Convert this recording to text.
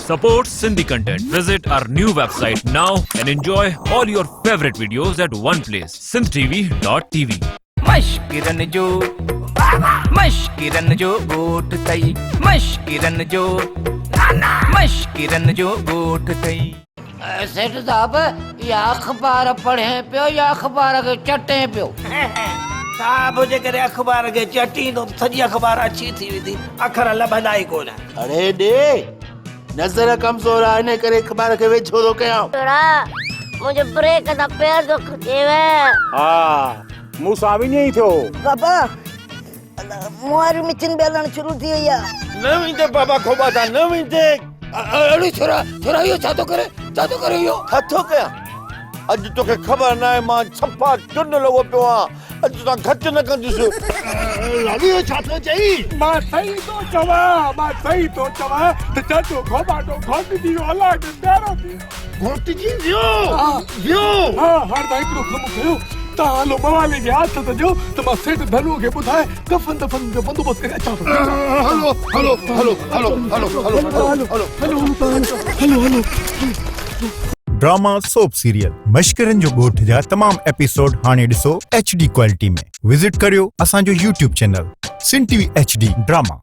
Support Sindhi content. Visit our new website now and enjoy all your favorite videos at one place. sindhtv.tv. مشڪرن جو مشڪرن جو ڳوٺ ٿئي مشڪرن جو مشڪرن جو ڳوٺ ٿئي. سيٺ صاحب اها اخبار پڙهين پيو يا اخبار کي چٽين پيو؟ صاحب جيڪڏهن اخبار کي چٽيندو ته سڄي اخبار اڇي ٿي ويندي اکر لڀندا ئي ڪونه. اڙي ڏي نظر ڪمزور آ انهي ڪري اخبار کي ويجهو ٿو ڪيان. ڇورا منهنجو بريڪ تان پير ٿو کڄيو. ها مون سان به ائين ئي ٿيو هو. بابا مون واريون مڇين به هلڻ شروع ٿي وئي آ. نه ويندي بابا کوٻا تان نه ويندي. اڙي ڇورا ڇورا اهو ڇا ٿو ڪري ڇا ٿو ڪري اهو. ڇا ٿو ڪيان اڄ توکي خبر ناهي مان صفا چنڊ لڳو پيو آهيان اڄ توسان گهٽ نه ڪندس. لالي اهو ڇا ٿو چئين. مان صحيح ٿو چوان مان صحيح ٿو چوان ته چاچو گهوٻاٽو گهوٽجي ويو الله کي پيارو ٿي ويو. گهوٽجي ويو ويو. ها هاڻ تان هڪڙو ڪم ڪيو تان هلو موالي کي آٿت ڏيو ته مان سيٺ ڌنوء کي ٻڌائي ڪفن دفن جو بندوبست ڪري اچان ٿو. هلو هلو هلو هلو هلو هلو هلو هلو هلو هلو. ڊراما سوپ سيريل مشڪرن جو ڳوٺ جا تمام ايپيسوڊ هاڻي ڏسو ايڇ ڊي ڪوالٽي ۾ وزٽ ڪريو اسان جو YouTube channel Sindh T V H D drama.